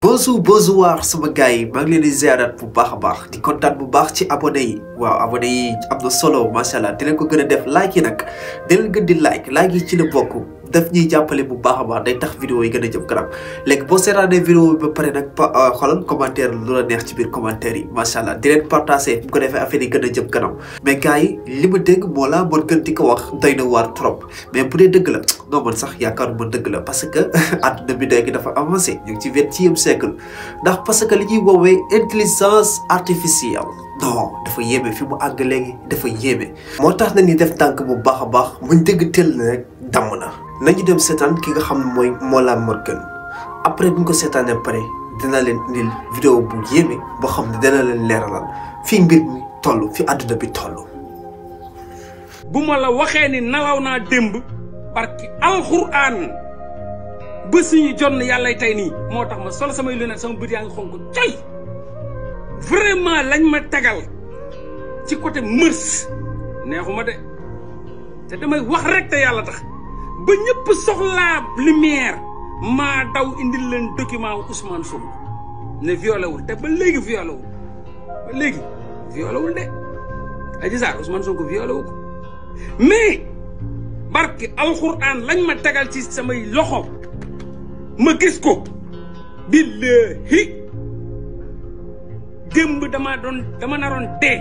bonsoir sama gars yi maa ngi leen di ziarat bu baax a baax di kontaan bu baax ci abonné yi waaw abonné yi am na solo macha allah di leen ko gën a def like yi nag di leen gën di like yi ci la bokk daf ñuy jàppale bu baax a baax day tax vidéo yi gën a jëm kanam léegi boo seetaanee vidéo bi ba pare nag xoolal commentaire lu la neex ci biir commentaire yi macha allah di leen partagé bu ko defee affaire yi gën a jëm kanam mais gars yi li ma dégg moo la mën gën di ko wax doy na waar trop mais bu dee dëgg la non man sax yaakaaruma dëgg la parce que àdduna bi léegi dafa avancé ñu ngi ci 20e siècle ndax parce que li ñuy woowee intelligence artificielle non dafa yéeme fi mu àgg léegi dafa yéeme moo tax na ni def tànk bu baax a baax muñ dëgg teel na rek damm na nañu dem seetaan ki nga xam ne mooy Mollah Morgun après bu ñu ko seetaanee pare dina leen indil vidéo bu yéeme boo xam ne dina leen leeralal fii mbir mi toll fi àdduna bi toll. bu ma la waxee ni nalaw naa démb barki alxuraan ba suñu jonn yàlla tey nii moo tax ma sol samay lunettes sama bët yaa ngi xonk coy vraiment lañ ma tagal ci côté mërs neexuma de te damay wax rek te yàlla tax ba ñëpp soxlaa lumière maa daw indil leen document wu Ousmane Sonko ne violé wul te ba léegi violé wul ba léegi violé wul de Adji Sarr Ousmane Sonko violé wu ko mais barki alxuraan lañ ma tagal ci samay loxo ma gis ko billahi démb dama naroon dee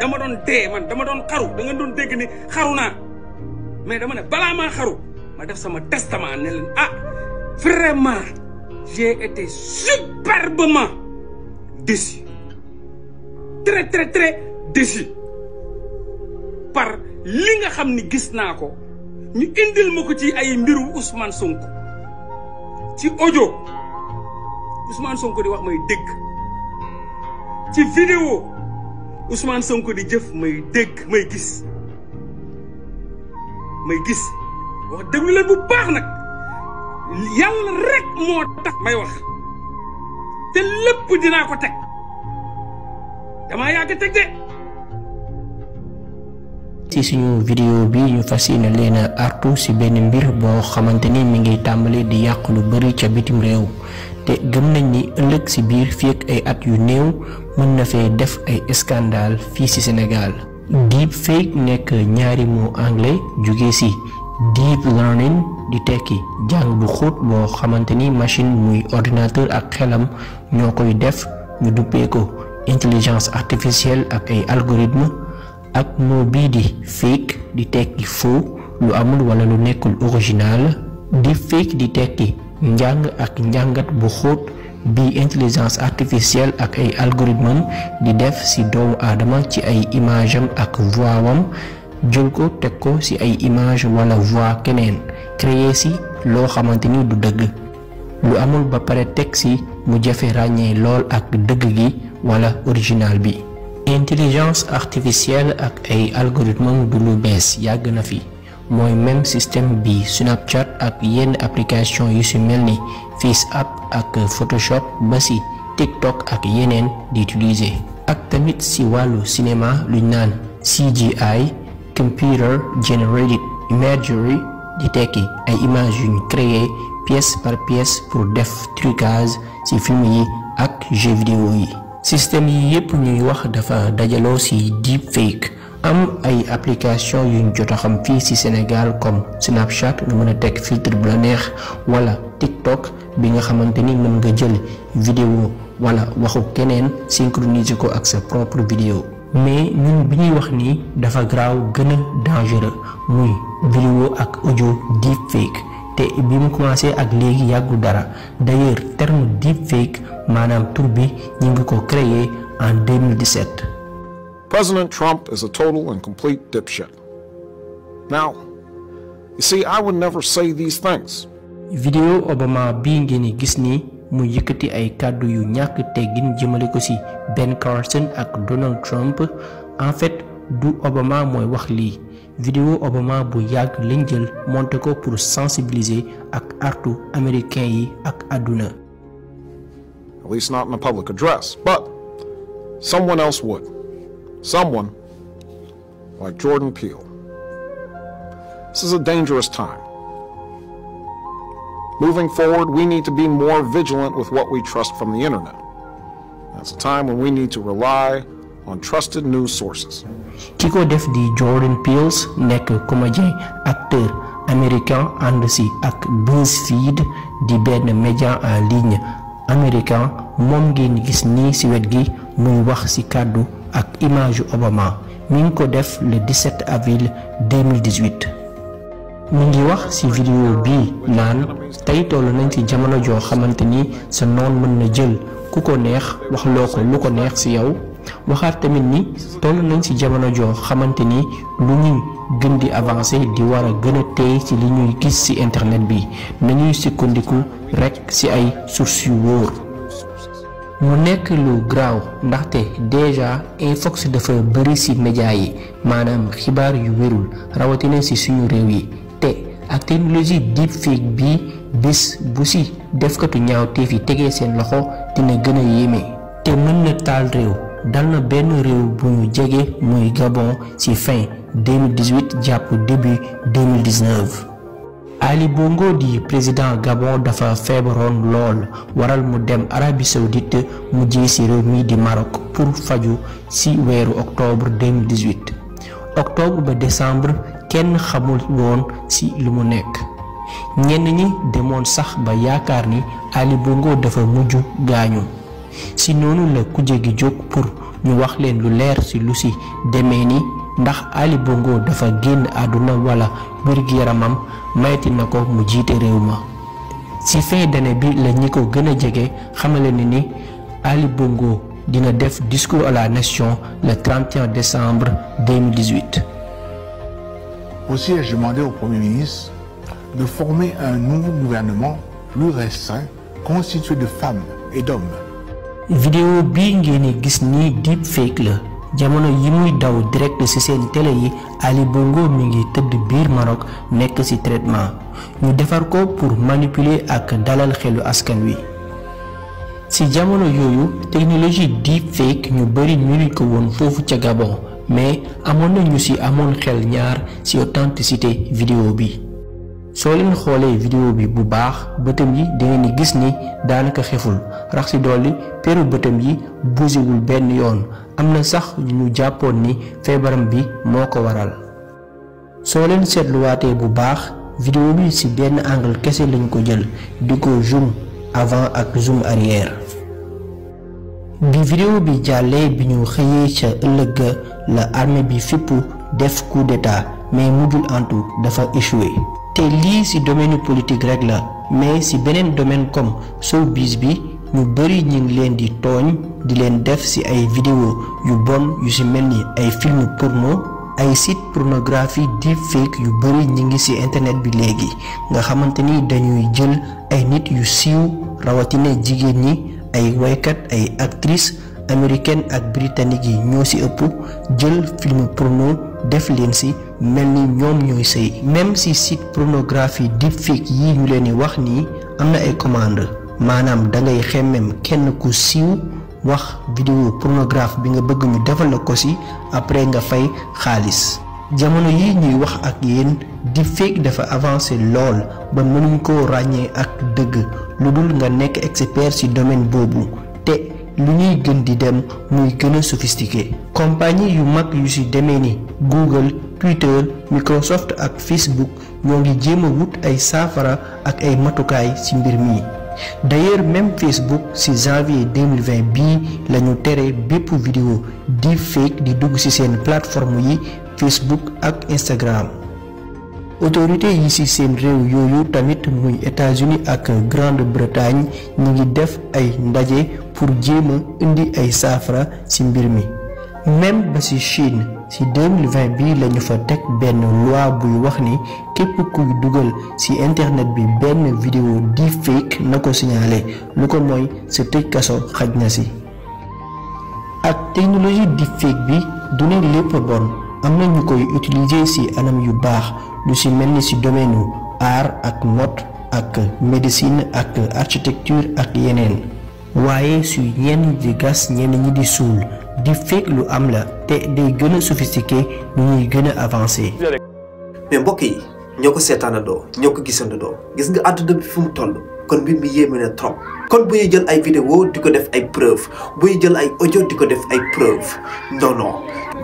dama doon xaru da nga doon dégg ni xaru naa mais dama ne balaa maa xaru ma def sama testament ne leen vraiment j'ai été superbement déçu très très très déçu par li nga xam ni gis naa ko ñu indil ma ko ci ay mbiru Ousmane Sonko ci audio Ousmane Sonko di wax may dégg ci vidéo Ousmane Sonko di jëf may dégg may gis wax déglu leen bu baax nag yàlla rek moo tax may wax te lépp dinaa ko teg damaa yàgg teg de. ci suñu vidéo bi ñu fas yéene leen a artu ci benn mbir boo xamante ni mi ngi tàmbali di yàq lu bari ca bitim réew te gëm nañ ni ëllëg ci biir fii ak ay at yu néew mën na fee def ay scandale fii ci Sénégal. deepfake nekk ñaari mot anglais jóge ci deep learning di tekki jàng bu xóot boo xamante ni machine muy ordinateur ak xelam ñoo koy def ñu duppee ko intelligence artificielle ak ay algorithme ak moo bii di fake di tekki faux lu amul wala lu nekkul original di fake di tekki njàng ak njàngat bu xóot bi intelligence artificielle ak ay algorithme di def ci doomu aadama ci ay image am ak voix wam jël ko teg ko ci ay image wala voix keneen créer ci loo xamante ni du dëgg lu amul ba pare teg ci mu jafe ràññee lool ak dëgg gi wala original bi. intelligence artificielle ak ay algorithme du lu bees yàgg na fi mooy même système bi Snapchat ak yenn application yu ci mel ni FaceApp ak Photoshop ba ci TikTok ak yeneen di utiliser. ak tamit ci wàllu cinéma luñ naan CGI computer generated imagery di tekki ay images yu ñu créé pièce par pièce pour def trucage ci film yi ak jeux vidéo yi. système yi yépp ñuy wax dafa dajaloo ci deepfake am ay application yuñ jot a xam fii ci Sénégal comme Snapchat nga mën a teg filtre bu la neex wala TikTok bi nga xamante ni mën nga jël vidéo wala waxu keneen synchroniser ko ak sa propre vidéo mais ñun bi ñuy wax ni dafa graaw gën a dangereux muy vidéo ak audio deepfake te bi mu commencé ak léegi yàggul dara d'ailleurs terme deepfake maanaam tur bi ñu ngi ko créé en 2017. President Trump is a total and complete dipshit. Now, you see, I would never say these things. vidéo Obama bii ngeen di gis ni mu yëkkati ay kàddu yu ñàkk teggin jëmale ko ci Ben Carson ak Donald Trump en fait du Obama mooy wax lii vidéo Obama bu yàgg lañ jël monté ko pour sensibiliser ak artu américain yi ak àdduna. At least not in a public address, but someone else would. Someone like Jordan Peele. This is a dangerous time. Moving forward, we need to be more vigilant with what we trust from the internet. That's a time when we need to rely on trusted news sources. ki ko def di Jordan Peele nekk comédien acteur américain ànd si ak BuzzFeed di benn média en ligne américain moom ngeen gis nii si wet gi muy wax si kàddu ak image Obama mi ngi ko def le 17 avril 2018 mu ngi wax ci vidéo bi naan tey toll nañ ci jamono joo xamante ni sa noon mën na jël ku ko neex wax loo ko lu ko neex ci yow waxaat tamit ni toll nañ ci jamono joo xamante ni lu ñuy gën di avancer di war a gën a téye ci li ñuy gis ci internet bi nañuy sukkandiku rekk ci ay sources yu wóor mu nekk lu graaw ndaxte déjà infox dafa bari ci média yi maanaam xibaar yu wérul rawatina ci suñu réew yi te ak technologie deepfake bi bis bu ci defkatu ñaawteef yi tegee seen loxo dina gën a yéeme te mën na taal réew dal na benn réew bu ñu jege muy Gabon ci fin 2018 jàpp début 2019 Ali Bongo di président Gabon dafa feebaroon lool waral mu dem Arabie Saoudite mu jee ci réew mi di Maroc pour faju ci weeru octobre 2018 octobre ba décembre kenn xamul woon ci lu mu nekk ñenn ñi demoon sax ba yaakaar ni Ali Bongo dafa mujj gaañu ci noonu la kuje gi jóg pour ñu wax leen lu leer ci lu ci demee ni ndax Ali Bongo dafa génn àdduna wala wér-gu-yaramam mayti na ko mu jiite réew ma ci fin d'année bi la ñi ko gën a jege xamale ni Ali Bongo dina def discours à la nation le 31 décembre 2018. Aussi ai-je demandé au Premier ministre de former un nouveau gouvernement plus restreint constitué de femmes et d'hommes. vidéo bi ngeen gis ni deepfake la jamono yi muy daw direct ci seen télé yi Ali Bongo mi ngi tëdd biir Maroc nekk ci traitement ñu defar ko pour manipuler ak dalal xelu askan wi ci jamono yooyu technologie deepfake ñu bari ñu ko woon foofu ca Gabon mais amoon na ñu ci amoon xel ñaar ci authenticité vidéo bi soo leen xoolee vidéo bi bu baax bëtam yi da ngeen gis ni daanaka xeful rax ci dolli peru bëtam yi bougéwul benn yoon am na sax ñu jàppoon ni feebaram bi moo ko waral soo leen seetluwaatee bu baax vidéo bi ci benn angle kese lañ ko jël di ko zoom avant ak zoom arrière bi vidéo bi jàllee bi ñu xëyee ca ëllëg la armée bi fippu def coup d'état mais mujjul antu dafa échoué te lii ci domaine politique rek la mais ci beneen domaine comme showbiz bi ñu bari ñi ngi leen di tooñ di leen def ci ay vidéo yu bon yu ci mel ni ay film porno ay site pornographie deepfake yu bari ñi ngi ci internet bi léegi nga xamante ni dañuy jël ay nit yu siiw rawatina jigéen ñi ay waykat ay actrices américaines ak britanniques yi ñoo ci ëpp jël film porno def leen ci mel ni ñoom ñooy sëy même ci site pornographie deepfake yi ñu leen di wax nii am na ay commande maanaam dangay xemmem kenn ku siiw wax vidéo pornographe bi nga bëgg ñu defal la ko ci après nga fay xaalis jamono yi ñuy wax ak yéen deepfake dafa avancé lool ba mënuñ koo ràññee ak dëgg lu dul nga nekk expert ci domaine boobu te lu ñuy gën di dem muy gën a sophistiqué compagnie yu mag yu ci demee ni Google Twitter Microsoft ak Facebook ñoo ngi jéem a wut ay saafara ak ay matukaay ci mbir mi d'ailleurs même Facebook ci janvier 2020 bii lañu tere bépp vidéo deepfake di dugg ci seen plateforme yi Facebook ak Instagram autorité yi ci seen réew yooyu tamit muy États-Unis ak Grande-Bretagne ñi ngi def ay ndaje pour jéem a indi ay saafara ci mbir mi même ba ci Chine ci 2020 bi lañu fa teg benn loi buy wax ni képp kuy dugal ci internet bi benn vidéo deepfake na ko signalé lu ko mooy sa tëj kaso xaj na ci ak technologie deepfake bi du ne lépp bon am na ñu koy utiliser ci anam yu baax lu ci mel ni ci domaine art ak mode ak médecine ak architecture ak yeneen waaye su ñenn di gas ñenn ñi di suul deepfake lu am la te day gën a sophistiqué ñu ñuy gën a avancé. mais mbokk yi ñoo ko seetaanandoo ñoo ko gisandoo gis nga àdduna bi fu mu toll kon mbir mi yéeme na trop kon bu ñuy jël ay vidéo di ko def ay preuve bu ñuy jël ay audio di ko def ay preuve non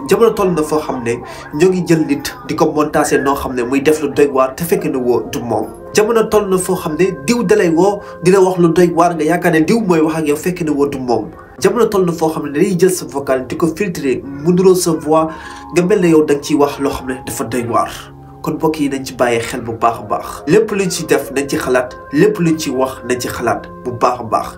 jamono toll na foo xam ne ñoo ngi jël nit di ko montaase noo xam ne muy def lu doy waar te fekk na woo du moom jamono toll na foo xam ne diw dalay woo dina wax lu doy waar nga yaakaar ne diw mooy wax ak yow fekk na woo du moom jamono toll na foo xam ne dañuy jël sa vocal di ko filtrer mu nuroo sa voix nga mel ne yow da nga ciy wax loo xam ne dafa doy waar kon mbokk yi nañ ci bàyyi xel bu baax a baax lépp luñ ci def nañ ci xalaat lépp luñ ci wax nañ ci xalaat bu baax a baax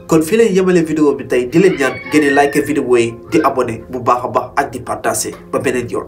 kon fii lay yemale vidéo bi tey di leen ñaan ngeen like vidéo yi di abonné bu baax a baax ak di partager ba beneen yoon